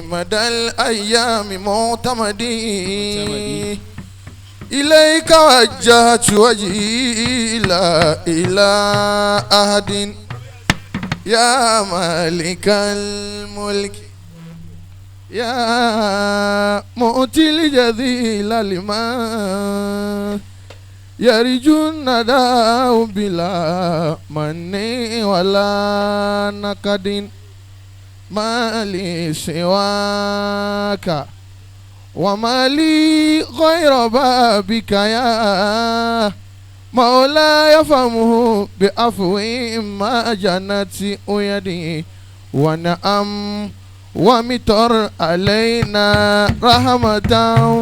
مدى الأيام معتمدي إليك وجهت وجهي لا إلى أحد يا مالك الملك يا مؤتي الجزيل لمن يرجو النداء بلا من ولا نكد ما لي سواك وما لي غير بابك يا مولاي فهمه بعفو ما جنت يدي ونعم ومطر علينا رحمة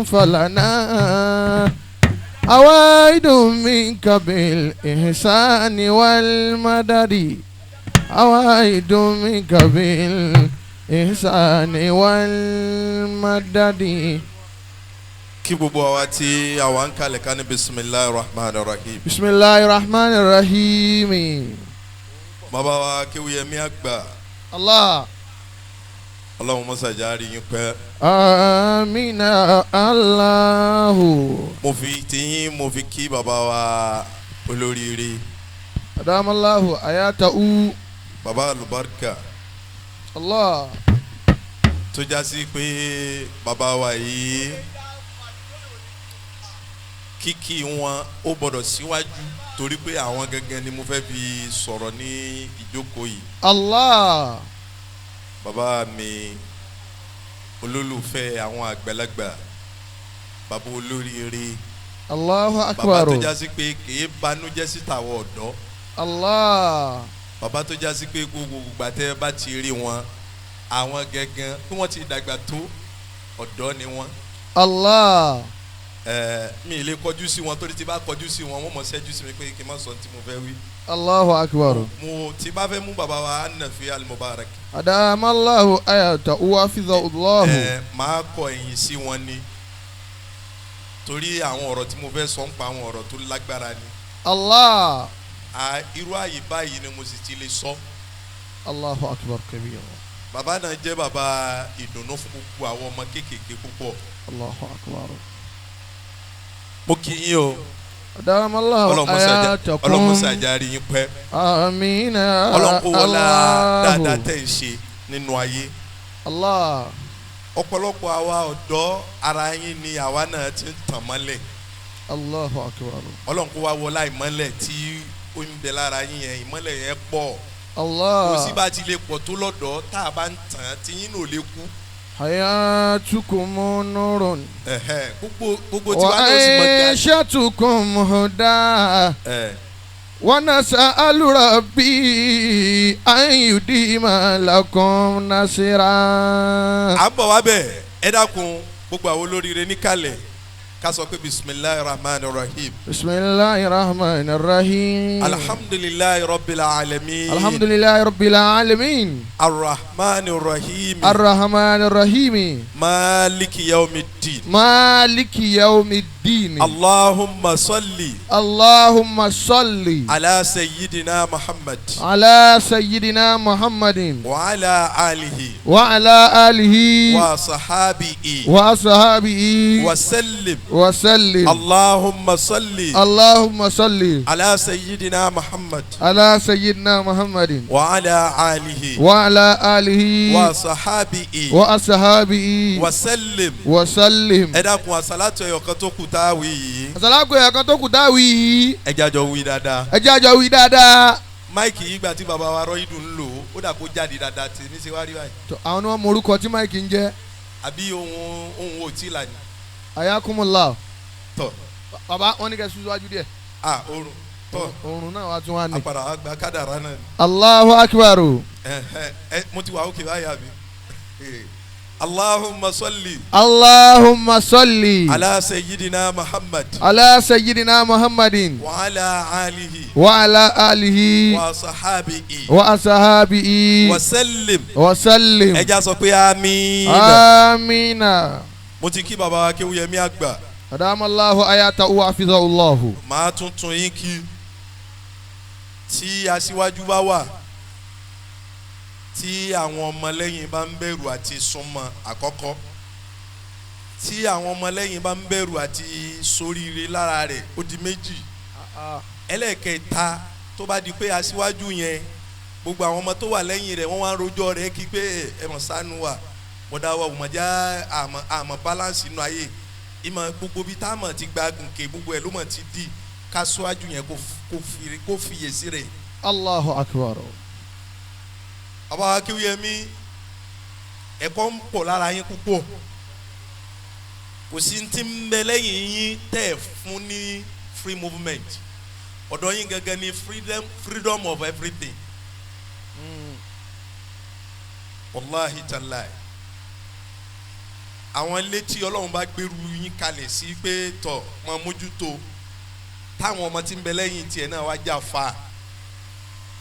فلنا أوائد منك بالإحسان والمدد أوائد منك بالإحسان والمدد. Kí gbogbo àwa tí àwa ń kalẹ̀ ká ní bisimilahi rahman rahim. Bisimilahi rahman rahim. Bàbá wa Kéwúyẹmí àgbà. Allah. Ọlọ́run mọ́sàjà rí yín pẹ́. Amina Allahu. Mo fi tiyín mo fi kí bàbá wa olóríire. Adamallahu ayatahu. Bàbá alubarika. Allah. Tó já sí pé bàbá wa yìí kíkí wọn ó gbọ́dọ̀ síwájú torí pé àwọn gangan ni mo fẹ́ fi sọ̀rọ̀ ní ìjókòó yìí. Allah. Bàbá mi olólùfẹ́ àwọn àgbàlagbà, bàbá olóríire. Allahu akbar. Bàbá tó já sí pé kìí banújẹ́ sí tàwọn ọ̀dọ́. Allah. Bàbá tó já sí pé gbogbo ìgbà tẹ́ bá ti rí wọn, àwọn gangan bí wọ́n ti dàgbà tó ọ̀dọ́ ni wọ́n. Allah. Mi lè kọjú sí wọn torí tí bá kọjú sí wọn wọ́n mọ̀ ṣẹ́jú sí mi pé kí n má sọ tí mo fẹ́ wí. Allahu akbar. Mo ti bá fẹ́ mú bàbá wa Anafi Al-Mubarak. Adamallahu ayata uwafiza Allahu. Máa kọ ẹ̀yìn sí wọn ni torí àwọn ọ̀rọ̀ tí mo fẹ́ sọ ń pa àwọn ọ̀rọ̀ tó lágbára ni. Allah. Irú àyè báyìí ni mo sì ti lè sọ. Allahu akbar kabir. Bàbá náà jẹ́ bàbá ìdùnnú fún gbogbo àwọn ọmọ kéékèèké púpọ̀. Allahu akbar. Mo kì í yín o. Adamallahu ayatakum. Ọlọ́mọsàjà rí yín pẹ́. Amina. Ọlọ́nkó wọlá dáadáa tẹ̀ ń ṣe nínú ayé. Allah. Ọ̀pọ̀lọpọ̀ àwa ọ̀dọ́ ara yín ni àwa náà ti ń tàn mọ́lẹ̀. Allahu akbar. Ọlọ́nkó wa wọlá ìmọ́lẹ̀ tí ó ń bẹ lára yín yẹn, ìmọ́lẹ̀ yẹn pọ̀. Allah. Kò sí bá ti lè pọ̀ tó lọ́dọ̀ tá a bá ń tàn tí yín náà lè kú. Hayatukum nurun. Gbogbo tí wàá lọ sí mọ̀ gà. Wa aishatukum huda. Wa nas'alu rabbi an yudima lakum nasira. À ń bọ̀ wá bẹ̀, ẹ dákun gbogbo àwọn olóríire níkàlẹ̀ ká sọ pé bisimilahi rahman rahim. Bisimilahi rahman rahim. Alhamdulilayi rabbil alamin. Alhamdulilayi rabbil alamin. Arrahman rahim. Arrahman rahim. Maliki yawmiddin. Maliki yawmiddin. Allahumma salli. Allahumma salli. Ala sayyidina Muhammad. Ala sayyidina Muhammadin. Wa ala alihi. Wa ala alihi. Wa sahabihi. Wa sahabihi. Wa sallim. وسلم. اللهم صل. اللهم صل على سيدنا محمد. على سيدنا محمد. وعلى آله. وعلى آله. وصحابه. وأصحابه. وسلم. وسلم. Ẹ dákun àsálàtù ẹyọ kan tó kù tá a wí yìí. Àsálàtù ẹyọ kan tó kù tá a wí yìí. Ẹ jẹ́ àjọ wí dáadáa. Ẹ jẹ́ àjọ wí dáadáa. Máìkì yìí gbà tí bàbá wa Rọ́ìdù ń lò ó dà kó jáde dáadáa tèmi ṣe wá rí báyìí. Àwọn ni wọ́n mọ orúkọ tí máìkì ń jẹ́. Àbí ohun ò tí ì là ní. Ayakumullah. Tọ. Bàbá wọn ní kẹ́ síwájú díẹ̀. Ah, oorun. Tọ. Oorun náà wá tún wá ní. Àpàrà àgbà kádàrá náà ni. Allahu akbar. Mo ti wà ókè báyà mi. Allahumma salli. Allahumma salli. Ala sayyidina Muhammad. Ala sayyidina Muhammadin. Wa ala alihi. Wa ala alihi. Wa sahabihi. Wa asahabihi. Wa sallim. Wa sallim. Ẹ já sọ pé àmín. Amina. Mo ti kí bàbá wa Kéwúyẹmí àgbà. Adamallahu ayatahu wa hafizahullahu. Màá tuntun yín kí tí aṣíwájú bá wà Tí àwọn ọmọlẹ́yìn bá ń bẹ̀rù àti súnmọ́ àkọ́kọ́, tí àwọn ọmọlẹ́yìn bá ń bẹ̀rù àti soríire lára rẹ̀, ó di méjì. Ẹlẹ́ẹ̀kẹta, tó bá di pé aṣíwájú yẹn, gbogbo àwọn ọmọ tó wà lẹ́yìn rẹ̀, wọ́n wá ń rojọ́ rẹ̀ kí pé ẹ mọ̀ sánú wa, bọ̀dá wa ò mọ̀ já àmọ̀ àmọ̀ balance inú ayé ìmọ̀, gbogbo bíi tá a mọ̀ ti gba gùnkè, gbogbo ẹ̀ ló mọ̀ ti di ká síwájú yẹn kó fiyèsí rẹ̀. Allahu akbar. Bàbá Akéwìyẹmí, ẹ̀kọ́ ń pọ̀ lára yín púpọ̀. Kò sí ti ń bẹ lẹ́yìn yín tẹ́ ẹ̀ fún ní free movement. Ọ̀dọ̀ yín gangan ni freedom, freedom of everything. Wàláhi tàláì, àwọn ilé tí Ọlọ́run bá gbèrú yín kalẹ̀ sí pé tọ̀ máa mójútó, táwọn ọmọ tí ń bẹ lẹ́yìn tiẹ̀ náà wá jà fa,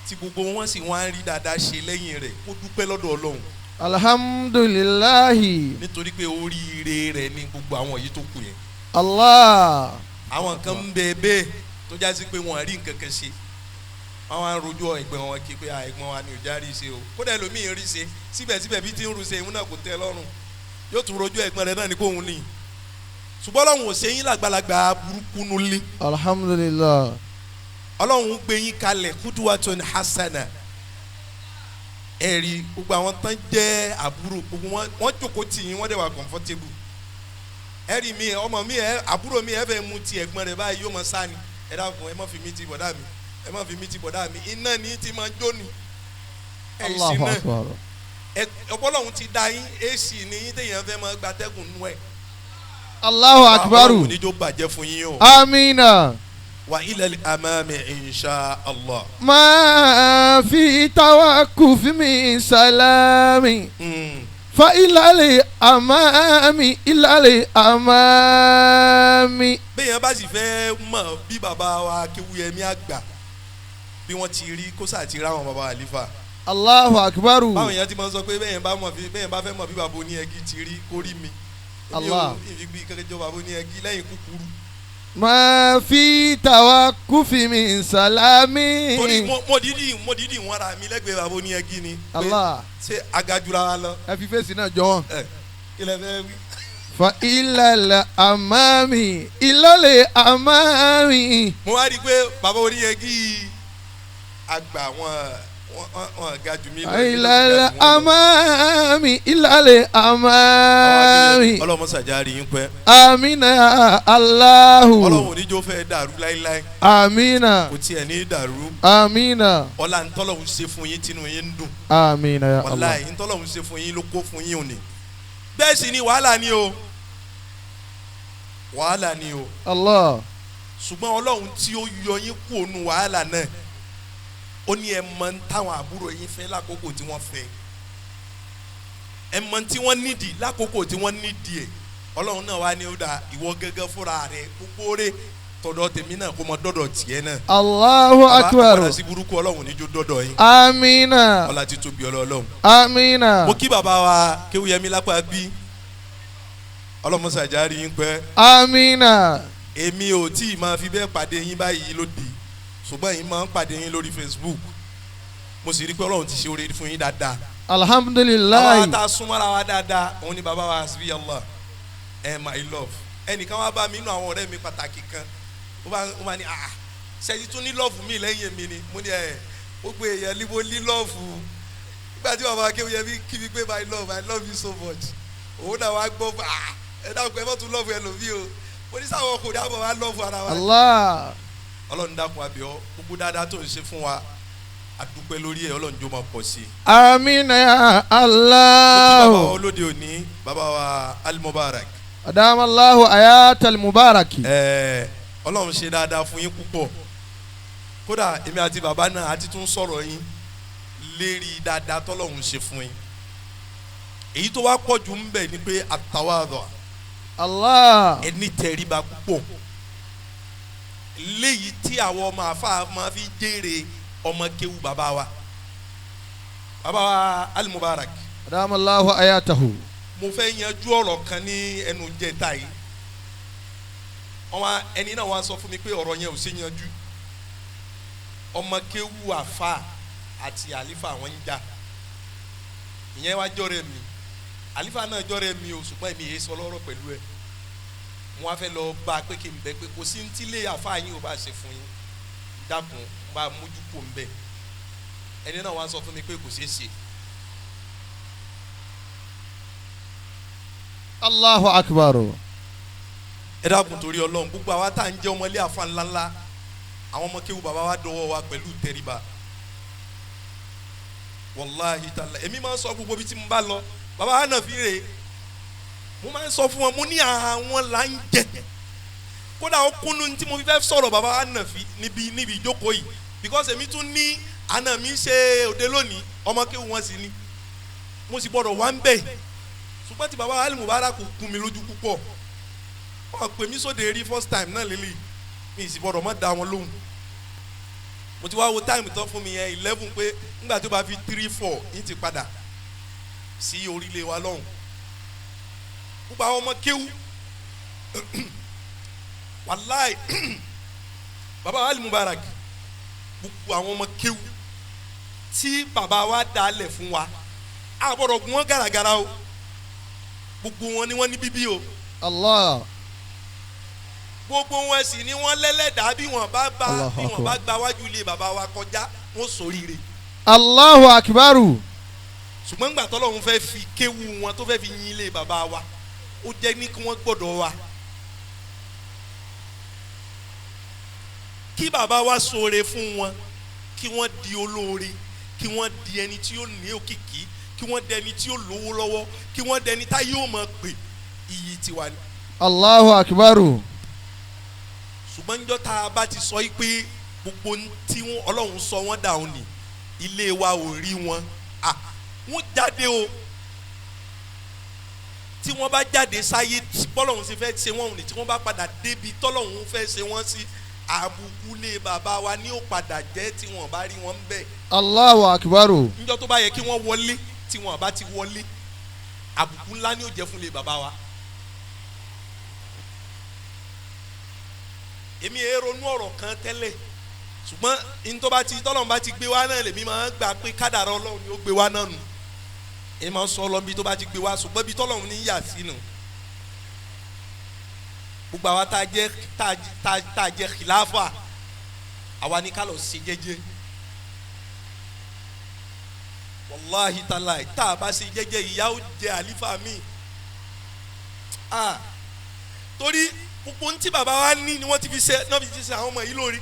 tí gbogbo wọn sì wá ń rí dáadáa ṣe lẹ́yìn rẹ̀, kó dúpẹ́ lọ́dọ̀ Ọlọ́run. Alhamdulillahi. Nítorí pé oríire rẹ̀ ní gbogbo àwọn yìí tó kù yẹn. Allah. Àwọn kan ń bẹ bẹ́ẹ̀ tó já sí pé wọ́n rí nǹkan kan ṣe, wọ́n wá ń rojọ́ ẹ̀gbọ́n wọn kí pé ẹ̀gbọ́n wa ni ò já rí ṣe o. Kódà ẹlòmíì rí ṣe, síbẹ̀síbẹ̀ bí ti ń ru ṣe ìhun náà kò tẹ́ lọ́rùn, yóò tún rojọ́ ẹ̀gbọ́n rẹ̀ náà ní kóhun ní. Ṣùgbọ́n Ọlọ́run ò ṣe yín lágbàlagbà burúkú nulẹ̀. Alhamdulillah. Ọlọ́run gbé yín kalẹ̀ kuduwatun hasana. Ẹ̀rí gbogbo àwọn tán jẹ́ àbúrò, gbogbo wọn wọ́n jókòó tì yín, wọ́n dẹ̀ wà comfortable. Ẹ̀rí mi, ọmọ mi, ẹ àbúrò mi, ẹ fẹ́ mu ti ẹ̀gbọ́n rẹ̀ báyìí, yóò mọ sáni, ẹ dákun, ẹ má fi mí ti bọ̀dá mi, ẹ má fi mí ti bọ̀dá mi. Iná ní ti máa jó ni ẹ̀ sì Allahu náà akbar. Ẹ ọpọlọ́hún ti da yín, èsì ni yín téèyàn fẹ́ máa gbatẹ́gùn nú ẹ̀. Allahu akbar. Ọlọ́run ní jó bàjẹ́ fún yín o. Amina. Wa ilal amami insha Allah. ما في توقف من سلام فإلى الأمام، إلى الأمام. Bẹ́ẹ̀ bá sì fẹ́ mọ̀ bí bàbá wa Akéwúyẹmí àgbà bí wọ́n ti rí, kó sáà ti ráwọn bàbá àlífà. Allahu akbar. Báwọn èèyàn ti máa ń sọ pé bẹ́ẹ̀ bá fẹ́ mọ̀ bí bàbá oníyẹgí ti rí, kó rí mi. Èmi ò Allah. ìfi bí kẹ́kẹ́ bàbá oníyẹgí lẹ́yìn kúkúrú. ما في توقف من سلام. Torí mo dídì wọ́n ra mi lẹ́gbẹ̀ẹ́ bàbá oníyẹgí ni pé Allah. ṣé agajura wa lọ. Ẹ fi fèsì náà jọ wọn. Ẹ kí lẹ fẹ́ wí? فإلى الأمام، إلى الأمام. Mo wá rí i pé bàbá oníyẹgí àgbà wọn ga jù mí lọ, èmi إلى ló sì ga jù wọ́n lọ. الأمام، إلى الأمام. Ọlọ́mọ sàjárí yín pẹ́. آمين يا الله. Ọlọ́run oníjó fẹ́ dàrú láíláí. آمين. Kò tiẹ̀ ní dàrú. آمين. Ọlá ntọ́lọ́hún ṣe fún yín tínú yín ń dùn. آمين يا الله. Wàláhì, ntọ́lọ́hún ṣe fún yín ló kó fún yín òní. Bẹ́ẹ̀ sì ni wàhálà ni o, wàhálà ni o. Allah. Ṣùgbọ́n Ọlọ́run tí ó yọ yín kú ònu wàhálà náà, ó ní ẹ mọ̀ ń táwọn àbúrò yín fẹ́ lákòókò tí wọ́n fẹ́, ẹ mọ̀ tí wọ́n nídìí lákòókò tí wọ́n nídìí ẹ̀. Ọlọ́run náà wá ní ó dà, ìwọ gẹ́gẹ́ fúnra rẹ, gbogbo rẹ tọ̀dọ̀ tèmi náà kó mọ dọ́dọ̀ tiẹ̀ náà. Allahu Bàbá, akbar. àpàdà sí burúkú, Ọlọ́run níjó dọ́dọ̀ yín. آمين. Ọlá ti tóbi Ọlọ́run. آمين. Mo kí bàbá wa Kéwúyẹmí lápá bí, ọlọ́mọsàjárì yín pẹ́. آمين. Èmi ò tí ì máa fi bẹ́ẹ̀ pàdé yín báyìí lóde, ṣùgbọ́n yín máa ń pàdé yín lórí Facebook. Mo sì rí i pé Ọlọ́run ti ṣe oore fún yín dáadáa. الحمد لله. Àwa tá a súnmọ́ra wa dáadáa, òun ni bàbá wa hasbi Allah ẹ my love. Ẹnìkan wá bá mi nínú àwọn ọ̀rẹ́ mi pàtàkì kan, ó bá ní, "Ah, ṣẹ́yìn tún ní love mi lẹ́yìn mi ni?" Mo ní, "Ẹ̀ gbogbo èèyàn líbo ní love." Nígbà tí bàbá Akéwúyẹmí kí mi pé, "My love, I love you so much," òun náà wá gbọ́, "Ah, ẹ dákun, ẹ má tún love ẹlòmíì o." Mo ní sáwọn ọkùnrin àbọ̀ wá love ara wa. Allah. Ọlọ́run dákun, àbíọ́, gbogbo dáadáa tó ń ṣe fún wa, àdúpẹ́ lórí ẹ̀. Ọlọ́run jó máa pọ̀ sí i. آمين يا Mo kí bàbá wa الله. olóde òní, bàbá wa Al-Mubarak. أدام الله حياة المبارك. Ẹ̀ẹ́, Ọlọ́run ṣe dáadáa fún yín púpọ̀. Kódà èmi àti bàbá náà àti tún sọ̀rọ̀ yín lérí dáadáa tọ́lọ́run ṣe fún yín. Èyí tó wá pọ̀ jù ń bẹ̀ ni pé àtàwádọ̀ Allah. ẹni tẹríba púpọ̀, léyìí tí àwọn ọmọ àfa máa fi jèrè ọmọ kéwu bàbá wa, bàbá wa Al-Mubarak. أدام الله حياته. Mo fẹ́ yanjú ọ̀rọ̀ kan ní ẹnu jẹta yìí. Wọ́n wá, ẹni náà wá sọ fún mi pé ọ̀rọ̀ yẹn ò ṣe yanjú. Ọmọ kéwu àfa àti àlífà, àwọn ń jà. Ìyẹn wá jọ́rẹ̀ mi, àlífà náà jọ́rẹ̀ mi o, ṣùgbọ́n èmi yẹn sọ lọ́rọ̀ pẹ̀lú ẹ̀. Mo wá fẹ́ lọ bá a pé kí n bẹ pé kò sí ní tílé àfa yín ò bá ṣe fún yín, dákun bá a mójú kò ń bẹ. Ẹni náà wá sọ fún mi pé kò ṣeé ṣe. Allahu akbar. Ẹ dákun torí Ọlọ́run, gbogbo àwa tá à ń jẹ́ ọmọlé àfa ńláńlá, àwọn ọmọ kéwu bàbá wa dọwọ́ wa pẹ̀lú tẹríba. Wàláhi tàlà, èmi máa ń sọ gbogbo bí tí mo bá lọ, bàbá wa náà fi rè é, mo máa ń sọ fún wọn, mo ní àwọn là ń jẹ. Kódà ó kúnnú tí mo fi fẹ́ sọ̀rọ̀ bàbá wa náà fi níbi ìjókòó yìí, because èmi tún ní àna mi ṣe òde lónìí, ọmọ kéwu wọn sì ni, mo sì gbọdọ̀ wá ń bẹ̀. Ṣùgbọ́n tí bàbá Ali Mubarak kún mi lójú púpọ̀, wọ́n pè mí sóde rí first time náà lélẹ̀, mi sì gbọdọ̀ má da wọn lóhùn. Mo ti wá wo time tán fún mi yẹn 11, pé nígbà tó bá fi 3-4 yín ti padà sí orílẹ̀ wa lọ́hùn. Gbogbo àwọn ọmọ kéwú, wàláì bàbá Ali Mubarak, gbogbo àwọn ọmọ kéwú tí bàbá wa dálẹ̀ fún wa, a gbọ́dọ̀ gún wọn gàràgàrà o. Gbogbo wọn ni wọ́n ní bíbí o. Allah. Gbogbo wọn sì ni wọ́n lẹ́lẹ́dàá, bí wọ́n bá bá bí wọ́n bá gba wájú ilé bàbá wa kọjá, wọ́n ṣoríire. Allahu akbaru. Ṣùgbọ́n ńgbà tọ́lọ́run fẹ́ fi kéwu wọn tó fẹ́ fi yin ilé bàbá wa, ó jẹ́ ní kí wọ́n gbọ́dọ̀ wa. Kí bàbá wa ṣoore fún wọn, kí wọ́n di olóore, kí wọ́n di ẹni tí ó ní òkìkí, kí wọ́n dẹni tí ó lówó lọ́wọ́, kí wọ́n dẹni tá yóò máa pè, iyì tiwa ni. Allahu akbaru. Ṣùgbọ́n níjọ́ tá a bá ti sọ yìí pé gbogbo tí Ọlọ́run sọ wọ́n dà òun ní ilé wa ò rí wọn, wọ́n jáde o. Tí wọ́n bá jáde sáyé, bọ́lọ́run ṣe fẹ́ ṣe wọ́n ní, tí wọ́n bá padà débi tọ́lọ́run fẹ́ ṣe wọ́n sí, àbùkù lé bàbá wa ní ó padà jẹ́ tí wọ́n bá rí wọn bẹ́ẹ̀. Allahu akbaru. Níjọ́ tó bá yẹ kí wọ́n wọlé, tí wọ́n bá ti wọlé, àbùkù ńlá ni ó jẹ́ fún lé bàbá wa. Èmi ẹ ronú ọ̀rọ̀ kan tẹ́lẹ̀, ṣùgbọ́n ntọ́ bá ti tọ́lọ́run bá ti gbé wá náà lèmi máa ń gbà pé kádàrá Ọlọ́run ni ó gbé wá náà nù. Èmi máa ń sọ Ọlọ́run bí tó bá ti gbé wá, ṣùgbọ́n bí tọ́lọ́run ní yà sí nù. Gbogbo àwa tá a jẹ́ kìláfà, àwa ní ká lọ ṣe jẹ́jẹ́. Wàláhi tàláì, tá a bá ṣe jẹ́jẹ́, ìyà ó jẹ àlífà mi. Torí gbogbo ntí bàbá wa ní ni wọ́n ti fi ṣe náà fi ṣe àwọn ọmọ yìí lórí.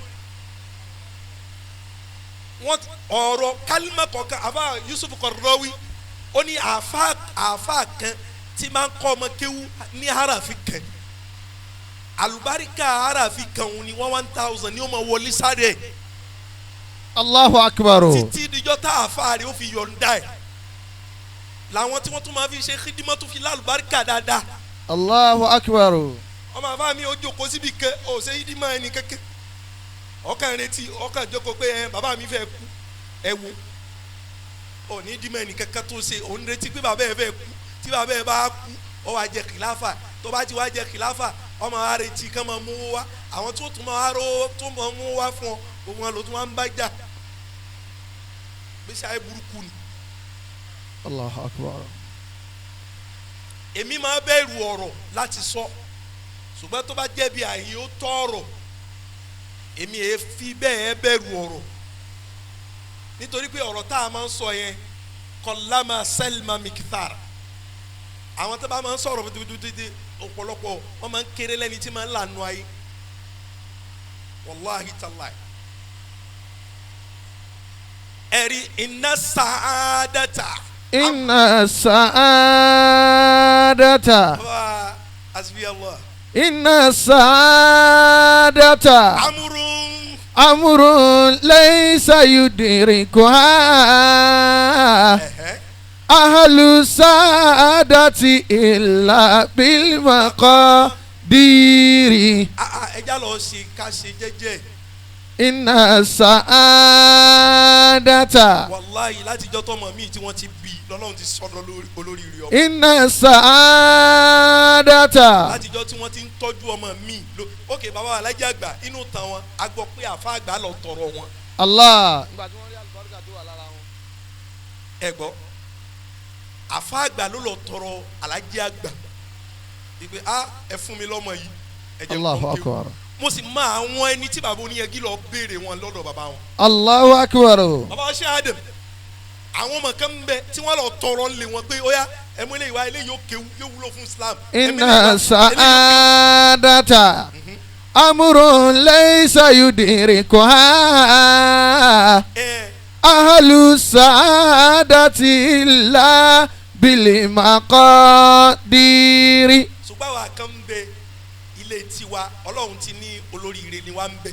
Wọ́n ọ̀rọ̀ kálímà kọ̀ọ̀kan, àfa Yusuf Qaradawi ó ní àfa kan tí máa ń kọ́ ọmọ kéwú ní harafi kan, àlùbáríkà harafi kan òun ni 1000 ni ó máa wọlé sáré. Allahu akbar. Títí dijọ́ tá àfa rẹ̀ ó fi yọ̀ǹda ẹ̀, làwọn tí wọ́n tún máa fi ṣe kídímọ́ tún fi lálùbáríkà dáadáa. Allahu akbar. Ọmọ àfa mi ò jókòó síbi kan, ò ṣe yídí máa ẹni kéke, ọkàn retí, ọkàn jókòó pé ẹ bàbá mi fẹ́ kú, ẹ wo ò ní dí máa ẹni kankan tó ṣe, òun retí pé bàbá ẹ fẹ́ kú. Tí bàbá ẹ bá kú, ó wá jẹ kìláfà. Tó bá ti wá jẹ kìláfà, ọmọ wa retí kán máa mú wá, àwọn tó tún máa ró tó máa mú wá fún ọ, gbogbo wọn ló tún wá ń bá jà. Gbèsè ayé burúkú ni. Allahu akbar. Èmi máa bẹ̀rù ọ̀rọ̀ láti sọ, ṣùgbọ́n tó bá jẹ́ bí àyè ó tọ̀rọ̀, èmi è fi bẹ́ẹ̀ bẹ̀rù ọ̀rọ̀, nítorí pé ọ̀rọ̀ tá a máa ń sọ yẹn, kọlámà sẹ́lìmà mìkítàrà, àwọn tó bá máa ń sọ̀rọ̀ dídídídí ọ̀pọ̀lọpọ̀ wọ́n máa ń kéré lẹ́ni tí máa ń lànà ayé. Wàláhi tàláì. Ẹ̀rí iná sàádàtà. Iná sàádàtà. Bàbá asibi Allah. Inna saadata amurun amurun laysa yudrikuha ahlu saadati illa bil maqadiri. Ẹ já lọ ṣe ká ṣe jẹ́jẹ́. Inna saadata. Wàláyé látijọ́ tọmọ mi tí wọ́n ti bí lọ́lọ́run ti sọ̀rọ̀ olóríire ọmọ. Inna saadata. Látijọ́ tí wọ́n ti ń tọ́jú ọmọ mi. Ok, bàbá alájà àgbà inú tán wọn, a gbọ́ pé àfa àgbà lọ tọrọ wọn. Allah. Ìgbà tí wọ́n rí àlùbáríkà tó wà lára wọn. Ẹ gbọ́, Àfa àgbà ló lọ tọrọ alájí àgbà ìpè a ẹ fún mi lọ́mọ yìí ẹ jẹ́ Allahu kó kéwú. akbar. Mo sì mọ àwọn ẹni tí bàbá oníyanjú lọ béèrè wọn lọ́dọ̀ bàbá wọn. Allahu akbar. Bàbá ṣe Adam àwọn ọmọ kan ń bẹ tí wọ́n lọ tọrọ lé wọn pé ó yá ẹ mú eléyìí wá, eléyìí yóò kéwú, yóò wúlò fún Islam. Ẹ mú Inna eléyìí wá, eléyìí yóò sa'adata amrun laysa yudrikuha ẹ ahlu sa'adati illa bil maqadiri. Ṣùgbọ́n àwa kan ń bẹ ilé tiwa, Ọlọ́run ti ní olóríire ni wá ń bẹ.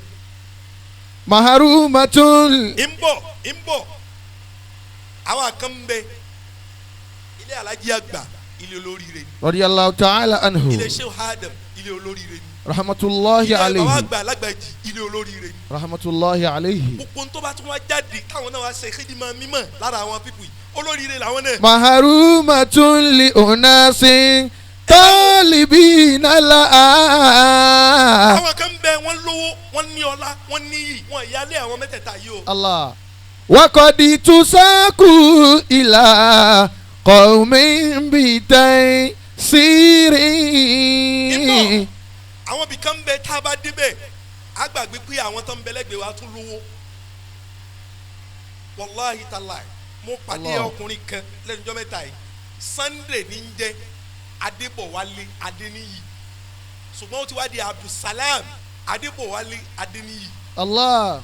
Maharumatun. Ń bọ̀ ń bọ̀, àwa kan ń bẹ ilé alájí àgbà, ilé olóríire ni. Radiyallahu ta'ala anhu. Ilé Sheikh Adam, ilé olóríire ni. Rahmatulahi Ilé bàbá alayhi. àgbà alágbàjì, ilé olóríire ni. Rahmatulahi alayhi. Gbogbo tó bá tún wá jáde káwọn náà wá ṣe xidima mímọ́ lára àwọn pípù yìí, olóríire làwọn náà. Maharumatun li unasin talibina la. Àwọn kan bẹ, wọ́n lówó, wọ́n ní ọlá, wọ́n níyì, wọ́n ìyálé àwọn mẹ́tẹ̀ẹ̀ta yìí o. Allah. Wakodi tusaku ila qaumin bitai siri. Àwọn ibì kan bẹ tá a bá débẹ̀, á gbàgbé pé àwọn tó ń bẹ lẹ́gbẹ̀ẹ́ wa tún lówó. Wàláhi tàláì, mo pàdé Allah. ọkùnrin kan lẹ́nu ọjọ́ mẹ́ta yìí, Sunday ní í jẹ́ Adébọ̀wálé Adéníyì, ṣùgbọ́n ó ti wá di Abdulsalam Adébọ̀wálé Adéníyì. Allah.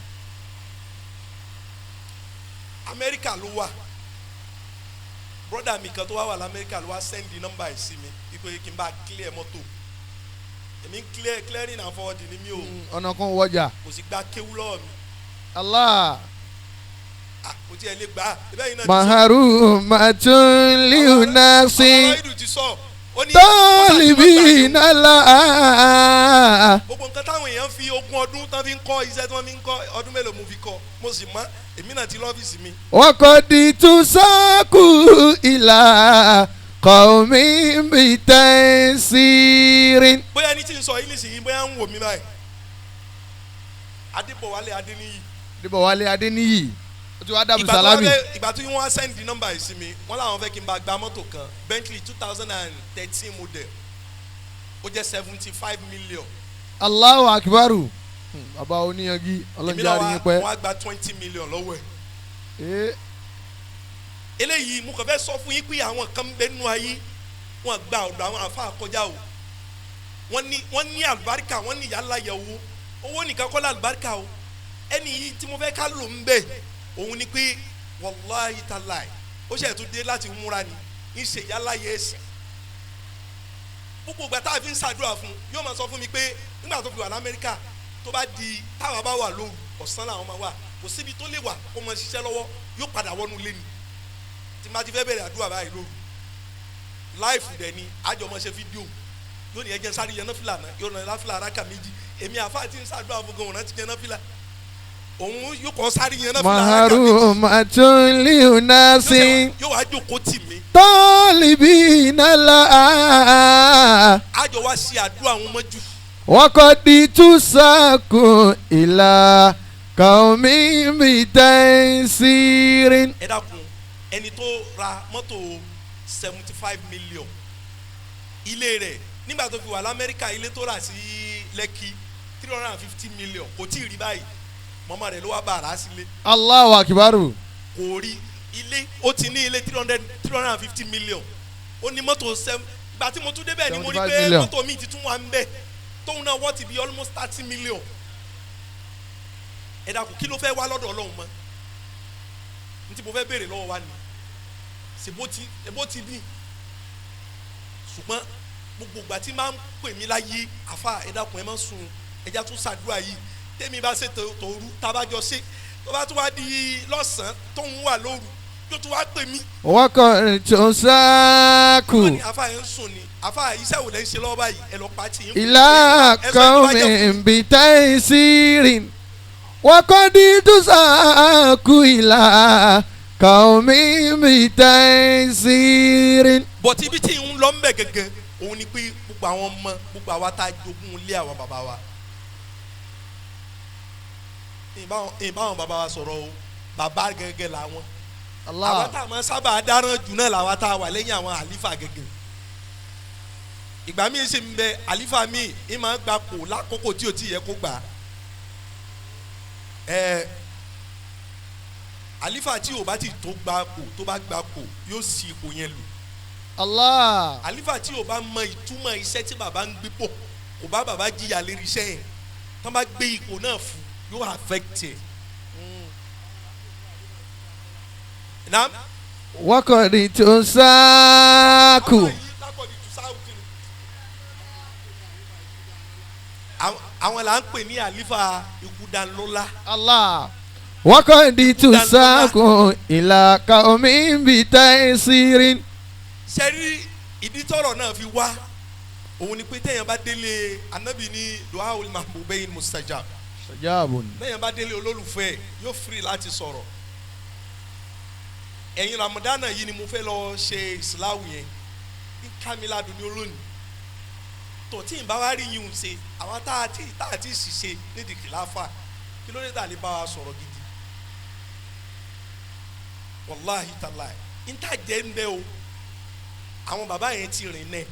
Amẹ́ríkà ló wà. Brọ́dà mi kan tó wá wà lamẹ́ríkà ló wá send nọ́mbà yìí sí mi wípé kí n bá clear mọ́tò. Èmi ń clear, clearing and forwarding ni mi ò Ọ̀nà kan wọjà. Kò sì gba kéwú lọ́wọ́ mi. Allah. Ah, kò tiẹ̀ lè gbà á, ẹbẹ́ yìí náà ti sọ. Maharumatun li unasin Ọlọ́run ìlú ti sọ ó ní talibina la. Gbogbo nǹkan táwọn èèyàn fi ogún ọdún tán fi ń kọ́ iṣẹ́ tí wọ́n fi ń kọ́, ọdún mélòó mo fi kọ́, mo sì mọ̀, èmi náà ti lọ́fíìsì mi. Wakodi tusaku ila qaumin bitai sirin. Bóyá ẹni tí ń sọ yìí nísìnyí, bóyá ń wò mí báyìí, Adébọ̀wálé Adéníyì. Adébọ̀wálé Adéníyì. Ó ti wá dàbí Ìgbà tí wọ́n Salami. Ìgbà tí wọ́n wá send nọ́mbà yìí sí mi, wọ́n làwọn fẹ́ kí n bá gba mọ́tò kan, Bentley 2013 model, ó jẹ́ 75 million. Allahu akbaru. Bàbá oníyangi Èmi ọlọ́njẹ́ náà àríyìn wá pẹ́. wọ́n á gba 20 million lọ́wọ́ ẹ̀. Ee. Eléyìí mo kàn fẹ́ sọ fún yín pé àwọn kan bẹ nínú ayé, wọ́n gba ọ̀dọ̀ àwọn àfa kọjá o. Wọ́n ní àlùbáríkà, wọ́n ní ìyálà yẹ owó. Owó nìkan kọ́ làlùbáríkà o. Ẹni yìí tí mo fẹ́ ká lò ń bẹ̀ òun ni pé wàláhì tàláì, ó ṣe tún dé láti múra ni ń ṣe ìyálà yẹ ẹ̀sìn. Gbogbo ìgbà tá a fi ń ṣàdúrà fún, yóò máa sọ fún mi pé nígbà tó fi wà lamẹ́ríkà, tó bá di táwa bá wà lóru, ọ̀sán làwọn máa wà, kò síbi tó lè wà kó máa ṣiṣẹ́ lọ́wọ́, yóò padà wọnú ilé ni. Tí ma ti fẹ́ bẹ̀rẹ̀ àdúrà báyìí lóru, live dẹ̀ ni, àjọ máa ṣe fídíò, yóò ní ẹjẹ sáré yẹn náfìlà náà, yóò náà náfìlà araka méjì. Èmi àfa ti ń ṣàdúrà fún gan, òun náà ti yẹn náfìlà, òun yóò kọ́ sáré yẹn náfìlà araka méjì. Maharumatun li unasin Yóò wá jókòó tì mí. talibina la. Àjọ wá ṣe àdúrà wọn mọ́jú. Wakodi tusaku ila qaumin bitai sirin. Ẹ dákun, ẹni tó ra mọ́tò 75 million, ilé rẹ̀ nígbà tó fi wà lamẹ́ríkà, ilé tó rà sí Lẹ́kì, 350 million, kò tí ì rí báyìí, mọ́mọ́ rẹ̀ ló wá bá ara sílé. Allahu akbaru. Kò rí ilé, ó ti ní ilé 350 million, ó ní mọ́tò seven. Ìgbà tí mo tún débẹ̀ ni mo rí 75 pé million. mọ́tò míì ti tún wà ń bẹ̀ tóun náà wọ́n ti bí almost 30 million. Ẹ dákun, kí ló fẹ́ wá lọ́dọ̀ Ọlọ́run mọ́? Ní tí mo fẹ́ béèrè lọ́wọ́ wa ni ṣe bó ti bí, ṣùgbọ́n gbogbo ìgbà tí máa ń pè mí láyé, àfa ẹ dákun, ẹ má sùn, ẹja tún ṣàdúrà yìí. Tèmi bá ṣe tòru, tábàjọ ṣe, tó bá tún wá di lọ́sàn-án, tóun wà lóru, yóò tún wá pè mí. Wakodi tusaku Wọ́n ní àfa yẹn ń sùn ni. Àfa, iṣẹ́ wo lẹ́ ń ṣe lọ́wọ́ báyìí? Ẹ lọ pa tì yín. ila Ẹ sọ ẹni tó bá jẹ́ qaumin bitai sirin. Wakodi tusaku ila qaumin bitai sirin. Bọ̀tí ibi tí ń lọ ń bẹ̀ gẹ́gẹ́ òun ni pé gbogbo àwọn ọmọ, gbogbo àwa tá a jogún ilé àwọn bàbá wa, ìbáwọn bàbá wa sọ̀rọ̀ o, bàbá gẹ́gẹ́ làwọn. Àwọn tá a máa sábà dáràn jù náà làwọn tá a wà lẹ́yìn àwọn àlífà gẹ́gẹ́. Ìgbà míì sì ń bẹ àlífà míì ń máa gba kò lákòókò tí ò tí yẹ kó gbà. Ẹ àlífà tí ò bá ti tó gba kò tó bá gba kò yóò sì ipò yẹn lò. Allah. Àlífà tí ò bá mọ ìtumọ̀ iṣẹ́ tí bàbá ń gbé pò kò bá bàbá jìyà lérí iṣẹ́ yẹn tó bá gbé ipò náà fún yóò affect ẹ̀. Naam. Wakọ̀dì tó sáàkù. Àwọn là ń pè ní àlífà Ikúdanlọ́lá. Allah. Wakọ̀dì tó sáàkù ìlàkà omi ń bi taysirin. Sẹ́rí ìdí tọ́rọ̀ náà fi wá òun ni pé téèyàn bá délé anábì ní duaul mahbubain mustajab. Mustajabun. Téèyàn bá délé olólùfẹ́ yóò free láti sọ̀rọ̀. Ẹ̀yin Ramadana yìí ni mo fẹ́ lọ ṣe ìsìláwù yẹn ní kámíládùn ní olónìí tó tí n bá wá rí yìí ń ṣe àwọn tá a ti ṣiṣe nídìí kìláfà kí ló dé tà lè bá wa sọ̀rọ̀ gidi wàláhi tàláì n ta jẹ́ ń bẹ́ o àwọn bàbá yẹn ti rìn nẹ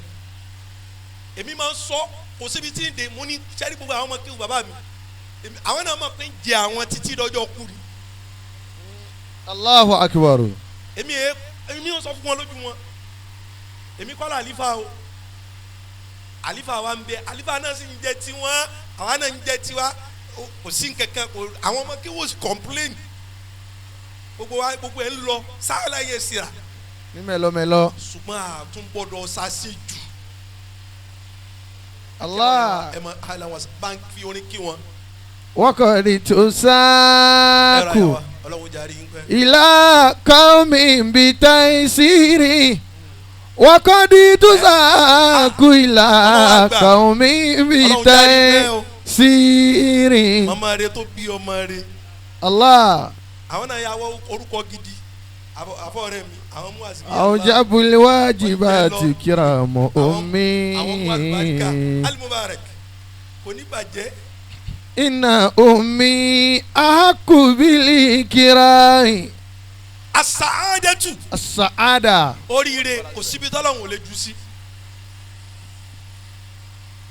èmi máa ń sọ kò síbi tí ń de mo ní sẹ́rí gbogbo àwọn ọmọ kéwù bàbá mi àwọn náà mọ̀ pé ń jẹ àwọn títí dọjọ́ kú ni. Allahu akbar. Èmi ò sọ fún wọn lójú wọn èmi kọ́ la àlífà o àlífà wa ń bẹ àlífà náà sì ń jẹ tiwọn àwa náà ń jẹ tiwa kò sí nkankan kò àwọn ọmọ kí wọ́n sì complain gbogbo wa gbogbo ẹ̀ ń lọ sáàlà yẹn síra. Ní mẹ́lọ́mẹ́lọ́. Ṣùgbọ́n àtúngbọ́dọ̀ ṣàṣe jù. Allah. Ẹ mọ àlàwọ̀ báńkì fi orin kí wọn. Wakọ̀dì tó sáàkù. Ìlà kọ́mi bí taysiri. Wakọ̀dì tó sáàkù ìlà kọ́mi bí taysiri. Màmá rẹ tó bí ọmọ rẹ. Allah. Àwọn náà yà wọ orúkọ gidi. Àfọ rẹ mi àwọn mú àsìkò. Àwọn jábùlì wájibati kiramu ummi. Àwọn mú àlùbáríkà Al-Mubarak kò ní bàjẹ́. Inna ummi ahakubili kirai. Asaadatu. Asaada. Oríire kò síbi tọ́lọ́hún ò lè jù sí.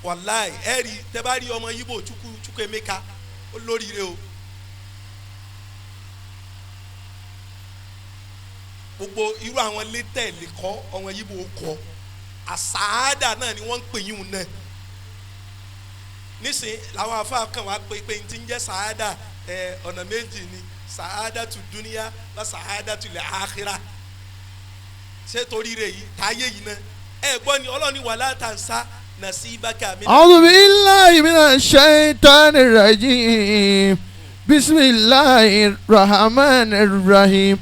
Wàláì ẹ rí tẹ́ bá rí ọmọ Yíbò Chukwu Chukwuemeka ó lóríire o. Gbogbo irú àwọn létẹ̀ lè kọ́ ọmọ Yíbò kọ́. Asaada náà ni wọ́n ń pè yín náà. Nísìn làwọn afa kan wá pé pé n ti ń jẹ́ sàádà ẹ ọ̀nà méjì ni sàádà tu dúníyà bá sàádà tu lẹ̀ àkírà ṣé torí rẹ̀ yìí táyé yìí náà ẹ gbọ́ ni ọlọ́ni wala tansa nasibaka mi. A'udhu billahi minash shaitanir rajim bismillahir rahmanir rahim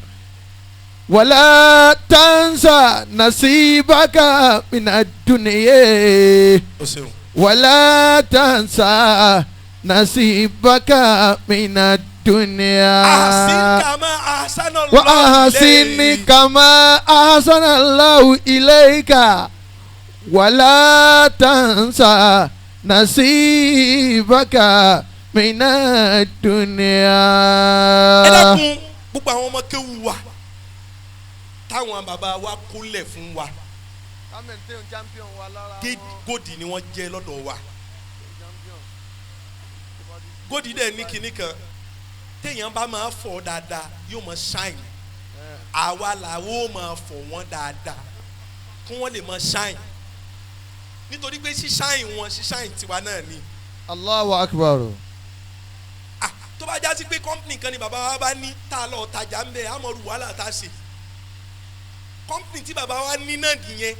wala tansa nasibaka minad dunya. O ṣeun. ولا تنسى نصيبك من الدنيا أحسن كما أحسن الله وأحسن كما أحسن الله إليك ولا تنسى نصيبك من الدنيا. Ẹ dákun gbogbo àwọn ọmọ kéwù wa táwọn bàbá wa kólẹ̀ fún wa góòdì ni wọ́n jẹ́ lọ́dọ̀ wa. Góòdì dẹ̀ ní kinní kan téèyàn bá máa fọ̀ dáadáa yóò máa shine. Àwa làwọn ò máa fọ̀ wọ́n dáadáa kí wọ́n lè máa shine nítorí pé ṣíṣáìn wọn ṣíṣáìn tiwa náà ni. Allahu akbar. Ah, tó bá já sí pé kọ́mpìnì kan ni bàbá wa bá ní tá a lọ tajà ń bẹ àmọ́rù wàhálà tá a ṣe. Kọ́mpìnì tí bàbá wa ní náà nìyẹn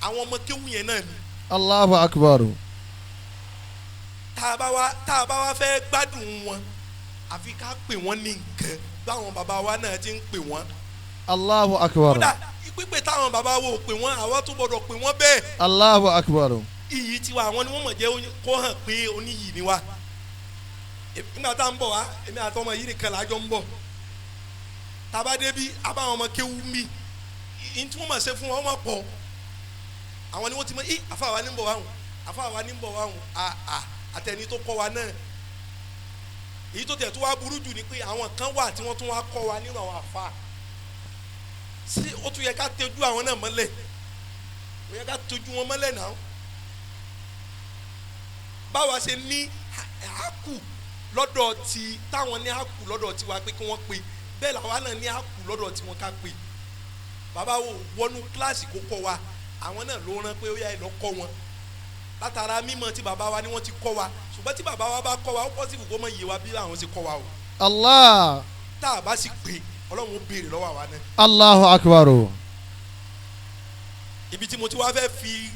àwọn ọmọ kéwù yẹn náà ni. Allahu akbar. Tá a bá wa fẹ́ gbádùn wọn àfi ká pè wọ́n ní nǹkan báwọn bàbá wa náà ti ń pè wọ́n. Allahu akbar. Kódà pípé táwọn bàbá wo pè wọ́n àwa tó gbọ́dọ̀ pè wọ́n bẹ́ẹ̀. Allahu akbar. Iyì tiwa àwọn ni wọ́n mọ̀ jẹ́ kó hàn pé oníyì ni wa. Nígbà tá à ń bọ̀ wá èmi àtọmọ yìí nìkan làjọ ń bọ̀. Tàbá débi abáwọn ọmọ kéwú mi n tí wọ́n mọ̀ ṣe fún wọn wọ́n mọ̀ pọ̀. Àwọn ni wọ́n ti mọ̀ í àfa wa ní ń bọ̀ wá hùn àfa wa ní ń bọ̀ wá hùn àà àtẹni tó kọ́ wa náà. Èyí tó tẹ̀ tó wá burú jù ni pé àwọn kan wà tí wọ́n tún wá kọ́ wa nínú àwọn àfa. Sí ó tún yẹ ká tẹjú àwọn náà mọ́lẹ̀, ó yẹ ká tẹjú wọn mọ́lẹ̀ náà. Báwa ṣe ní àkù lọ́dọ̀ ti táwọn ní àkù lọ́dọ̀ tiwa pé kí wọ́n pe, bẹ́ẹ̀ làwa náà ní àkù lọ́dọ̀ tiwọn ká pe. Bàbá wo wọnú kíláàsì kó kọ́ wa, àwọn náà ló rán pé ó yá ẹ lọ kọ́ wọn. Látara mímọ̀ tí bàbá wa ni wọ́n ti kọ́ wa, ṣùgbọ́n tí bàbá wa bá kọ́ wa ó pọ́sibù kó mọ̀ yé wa bí àwọn ṣe kọ́ wa o. Allah. Tá a bá sì pè Ọlọ́run ó béèrè lọ́wọ́ àwa náà. Allahu akbar. Ibi tí mo ti wá fẹ́ fi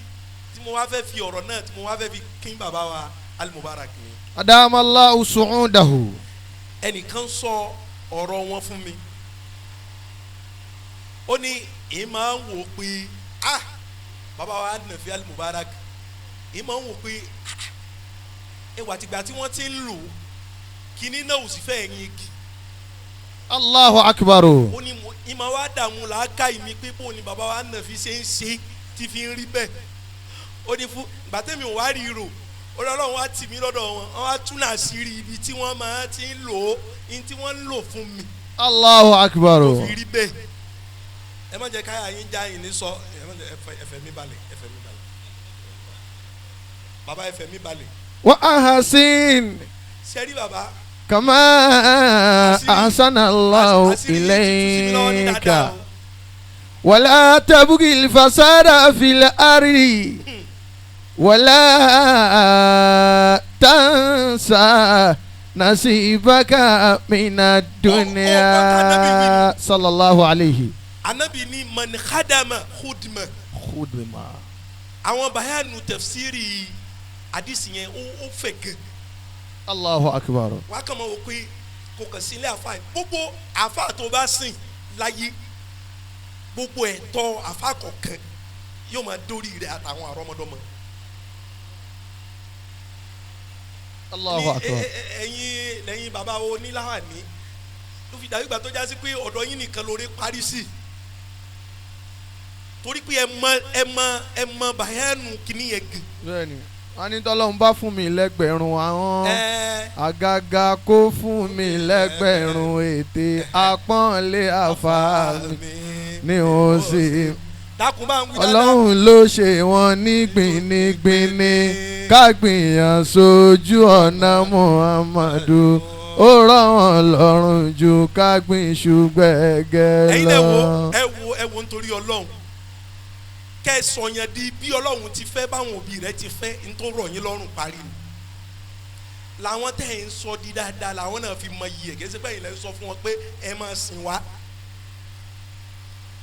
tí mo wá fẹ́ fi ọ̀rọ̀ náà tí mo wá fẹ́ fi kín bàbá wa Al-Mubarak ni. Adamallahu su'udahu. Ẹnìkan sọ ọ̀rọ̀ wọn fún mi, ó ní èyí máa ń wò pé ah bàbá wa Nàfi Al-Mubarak, èyí máa ń wò pé ah ẹwà tìgbà tí wọ́n ti ń lò kíní náà ò sì fẹ́ ẹ̀yìn igi. Allahu akbar. Ó ní ìmọ̀ wa dààmú làákà ìmí pé bó ni bàbá wa Nàfi ṣe ń ṣe tí fi ń rí bẹ́ẹ̀. Ó ní fún gbàtẹ́mi ò wá rí rò, ó ní Ọlọ́run wá tì mí lọ́dọ̀ wọn, wọ́n wá tún àṣírí ibi tí wọ́n máa ti ń lò ó ní tí wọ́n ń lò fún mi. Allahu akbar. Tó fi rí bẹ́ẹ̀. Ẹ má jẹ́ káyà yín já yín ní sọ, ẹ má jẹ́ ẹfẹ̀ mi balẹ̀, ẹfẹ̀ mi balẹ̀. Bàbá ẹfẹ̀ mi balẹ̀. Wa ahsin. Ṣé rí bàbá? Kama ahsana Allahu ilayka. Wala tabghi al-fasada fil ardi. Wala tansa nasibaka mina dunya. Sallallahu alayhi. Anabi ni man khadama khudma. Khudma. Àwọn bayanu tafsiri hadisi yẹn ó fẹ̀ gan. Allahu akbar. Wàá kàn máa wò pé kò kàn sí ilé àfa yìí, gbogbo àfa tó bá sìn láyé, gbogbo ẹ̀tọ́ àfa kọ̀ọ̀kan yóò máa dórí rẹ̀ àtàwọn àrọ́mọdọ́mọ. Allahu akbar. Ẹ̀yin lẹ́yìn bàbá wo níláhàní ló fi dàbí ìgbà tó jásí pé ọ̀dọ̀ yín nìkan lóore parí sí, torí pé ẹ mọ bàyánù kìíní yẹn gan. Bẹ́ẹ̀ni, wọ́n ní tọ́lọ́run bá fún mi lẹ́gbẹ̀rún ahọ́n, àgàgà kó fún mi lẹ́gbẹ̀rún ètè, àpọ́nlé àfa mi ni ó sì. Dákun bá ń wí dáadáa. Ọlọ́run ló ṣe wọ́n ní gbìnìgbìnì, kágbìyàn sójú ọ̀nà Muhammadu, ó rọ̀ wọ́n lọ́rùn ju kágbìn iṣu gbẹ̀gẹ̀ lọ. Ẹ̀yin ẹ wo nítorí Ọlọ́run kẹ́ ẹ sọ yẹn di bí Ọlọ́run ti fẹ́ báwọn òbí rẹ̀ ti fẹ́ n tó rọ̀ yín lọ́rùn parí ni. Làwọn tẹ̀ ń sọ di dáadáa làwọn náà fi mọ iyì ẹ̀, kì í ṣe pé ìlẹ̀ ń sọ fún wọn pé ẹ máa sìn wá.